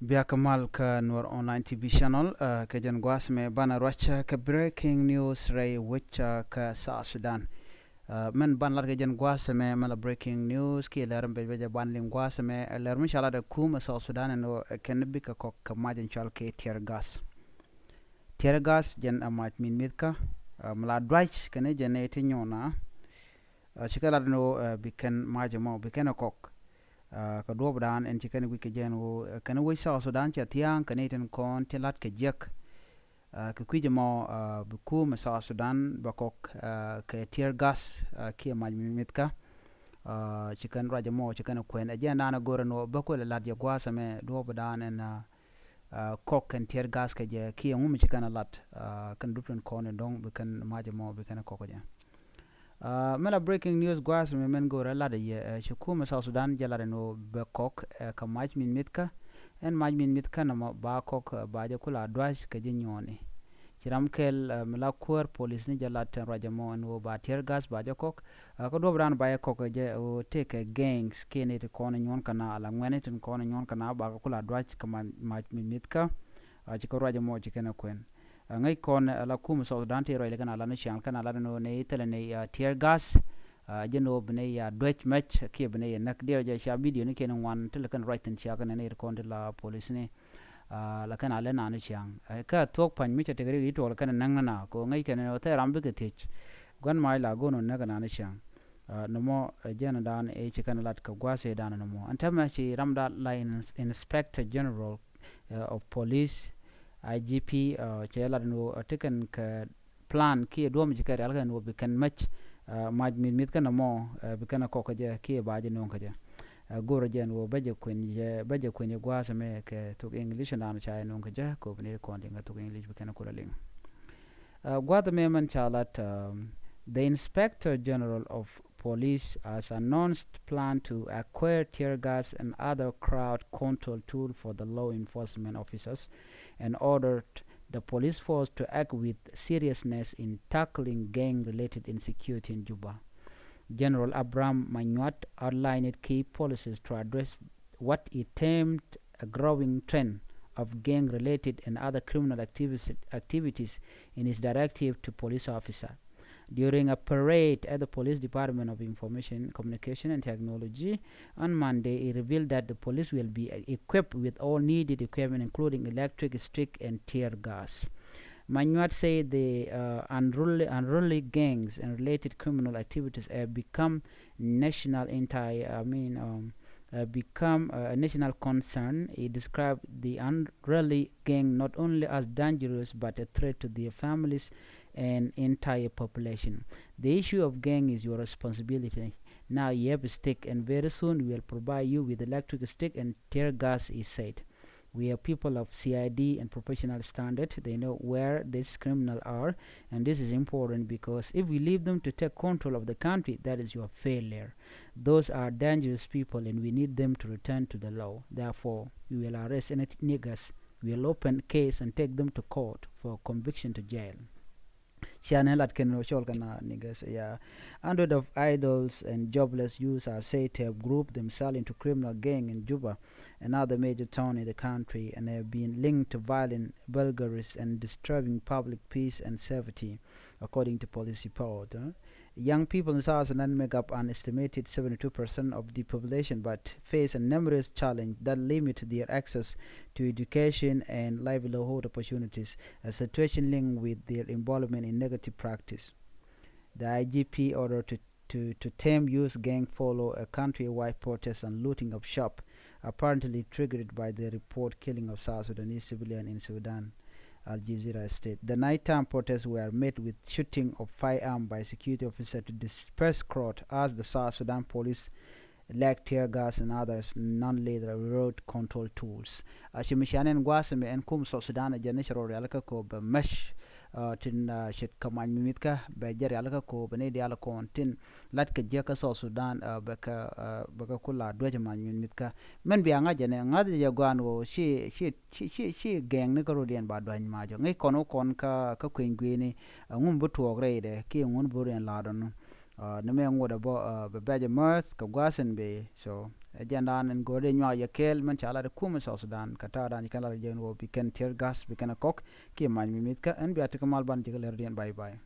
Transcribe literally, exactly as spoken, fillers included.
Biakä mal kä Nuer Online T V channel, uh, kɛ jɛn gua̱a̱th mɛ banɛ ruac kɛ breaking news rɛy wec, uh, kä South Sudan. Uh, mɛn ban lat kɛ jɛn gua̱a̱th mɛ mɛ la breaking news kiɛ lɛr mɛ bɛ jɛ ban liŋ gua̱a̱th mɛ, uh, lɛr mi ca lat ɛ kum ɛ South Sudan ɛn ɣöö, uh, kɛn bikɛ kɔk kɛ mac in cɔal kɛ tear gas. Tear gas jɛn ɛ mac min mi̱thkä, uh, mi la duac kɛn jɛn ɛ ti nyɔna. Uh, cikɛ lat ni ɣöö, uh, bi kɛn mac ɛmɔ bi kɛn ɛ kɔk. Uh, kɛ duɔ̱ɔ̱pdan ɛn ci kɛn guic kɛ jɛn ɣöö, uh, kɛn wec South Sudan cɛ thia̱a̱ŋ kɛn itin kɔn ti lat kɛ jiäk. Uh, kɛ kui̱c ɛmɔ, uh, bi kum ɛ South Sudan bɛ kɔk, uh, kɛ tear gas, uh, kiɛ mac mi mi̱thkä. Uh, ci kɛn ruac ɛmɔ ci kɛn kuɛn ɛ jɛn dan ɛ go̱rɛ ni ɣöö bä kuɛl ɛ lat jɛ gua̱a̱th ɛmɛ duɔ̱ɔ̱pdan ɛn, uh, uh, kɔk kɛn tear gas kɛ jɛ kiɛ ŋum ci kɛn ɛ lat, uh, kɛn dup tin kɔn in dɔ̱ŋ bi kɛn mac ɛmɔ bi kɛn kɔk kɛ jɛ. Uh, mɛ la breaking news gua̱a̱th mɛ mɛn go̱o̱rɛ lat yɛ, uh, ci kumɛ South Sudan jɛ lat ɛn ɣöö bɛ kɔk, uh, kɛ mac min mi̱thkä. Ɛn mac min mi̱thkä nɔmɔ ba kɔk, uh, ba jɛ kula dua̱c kɛ ji̱ nyuɔ̱ɔ̱ni. Ci ram kɛl, uh, mi la kuäär police ni jɛ lat ɛn ruac ɛmɔ ɛn ɣöö ba tear gas ba jɛ kɔk. Uh, kä duɔ̱ɔ̱pdan ba jɛ kɔk kɛ jɛ ɣöö tëëkɛ gangs kiɛ ni ti kɔn nyuɔ̱ɔ̱n kɛna ala ŋuɛni tin kɔn nyuɔ̱ɔ̱n kɛna ba kɛ kula dua̱c kɛ mac, mac min mi̱thkä. Uh, ci kɛ ruac ɛmɔ ci kɛn ɛ kuɛn. Ɛ ŋäc kɔn ɛ la kum South Sudan ti ruac lɛ kɛn a la ni ciaŋ kɛn a la ni nɛ thilɛ ni, uh, tear gas. Uh, jɛ ni wä bi ni ya duec mɛc kiɛ bi ni ya näk diɛ jɛ cia video ni kɛn ŋuan ti lɛ kɛn ruac thin cia kɛn ni kɔn ti la police ni. Uh, la kɛn a lɛ na ni ciaŋ. Uh, kä thuɔk pany mi cɛ tɛk rik yi tuɔk lɛ kɛn näŋ ni na ko ŋäc kɛn ni wä thɛ ram bikɛ thiec. Gua̱n mac la go̱n wä näk na ni ciaŋ. Uh, nɔmɔ, uh, jɛn dan ɛ ci kɛn lat kɛ gua̱a̱th ɛ dan nɔmɔ. Ɛn tɛmɛ ci ram da la in-, Inspector General uh, of Police, I G P, uh, cɛ lat ni wä, uh, ti kɛn kɛ plan kiɛ duɔ̱m ci kɛ rial kɛn wä bi kɛn mɛc, uh, mac mit mit kɛn mɔ, uh, bi kɛn kɔk kɛ jɛ kiɛ ba jɛ no̱o̱ŋ kɛ jɛ. Uh, go̱rɛ jɛn wä bɛ jɛ kuɛn jɛ, bɛ jɛ kuɛn jɛ gua̱a̱th mɛ kɛ thok English dan ca jɛ no̱o̱ŋ kɛ jɛ kɛ wä bi ni kɔn liŋ kɛ thok English bi kɛn kulɛ liŋ. Uh, gua̱a̱th mɛ mɛn ca lat, um, the Inspector General of Police has announced plan to acquire tear gas and other crowd control tool for the law enforcement officers and ordered the police force to act with seriousness in tackling gang-related insecurity in Juba. General Abraham Manyuat outlined key policies to address what he termed a growing trend of gang-related and other criminal activis-, activities in his directive to police officer. During a parade at the Police Department of Information, Communication and Technology on Monday, he revealed that the police will be equipped with all needed equipment, including electric stick and tear gas. Manyuat said the, uh, unruly, unruly gangs and related criminal activities have become national anti, I mean, um, uh, become a national concern. He described the unruly gang not only as dangerous but a threat to their families and entire population. The issue of gang is your responsibility. Now you have a stick, and very soon we will provide you with electric stick and tear gas, he said. We have people of C I D and professional standard. They know where these criminals are, and this is important because if we leave them to take control of the country, that is your failure. Those are dangerous people, and we need them to return to the law. Therefore, we will arrest any niggas. We will open case and take them to court for conviction to jail. Cianɛ lat kɛn rɔ cɔl kɛn a niggas, yeah. Hundred of idles and jobless youths are said to have grouped themselves into criminal gang in Juba, another major town in the country, and have been linked to violent burglaries and disturbing public peace and safety, according to police report, uh. Young people in South Sudan make up an estimated seventy-two percent of the population, but face a numerous challenge that limit their access to education and livelihood opportunities, a situation linked with their involvement in negative practice. The I G P ordered to, to, to tame youth gang follow a countrywide protest and looting of shop, apparently triggered by the report killing of South Sudanese civilian in Sudan, Al Jazeera state. The nighttime protests were met with shooting of firearm by security officer to disperse crowd as the South Sudan police lack tear gas and others non-lethal road control tools. A ci mi cian ɛn gua̱a̱th mi ɛn kum South Sudan a jɛ ni cɛ rɔ rial kä ko bɛ mɛc, uh, tin, uh, cit kä mac mi mi̱thkä bɛ jɛ rial kä ko bɛ ni dial kɔn tin lat kɛ jiäk kä South Sudan, uh, bɛ kɛ, uh, bɛ kɛ kula duec mac mi mi̱thkä. Mɛn bia ŋa̱c jɛ ni ŋa̱th jɛ gua̱a̱n ɣöö ci, ci, ci, ci, ci gɛŋ ni kä rodiɛn ba dua̱ny macɔ ŋäc kɔn wä kɔn kä, kä kueny gui̱ni, uh, ŋun bi tuɔɔk rɛydɛ kiɛ ŋun bi rodiɛn la̱a̱dɔnu. Ni mɛ ŋot ɛ bä bɛ bɛ̈c ɛ määth kɛ gua̱a̱th in bëë. So ɛ jɛn dan in go̱o̱r dee nyuak yɛ kɛɛl mɛn ca lat ɛ kumɛ South Sudan kɛ ta̱a̱ dan ci kɛn lat ɛ jɛn wä bi kɛn tear gas bi kɛn ɛ kɔk kiɛ mac mi mi̱thkä. Ɛn bia ti kɛ mal ban ji̱ kɛ lɛr diɛn, bye bye.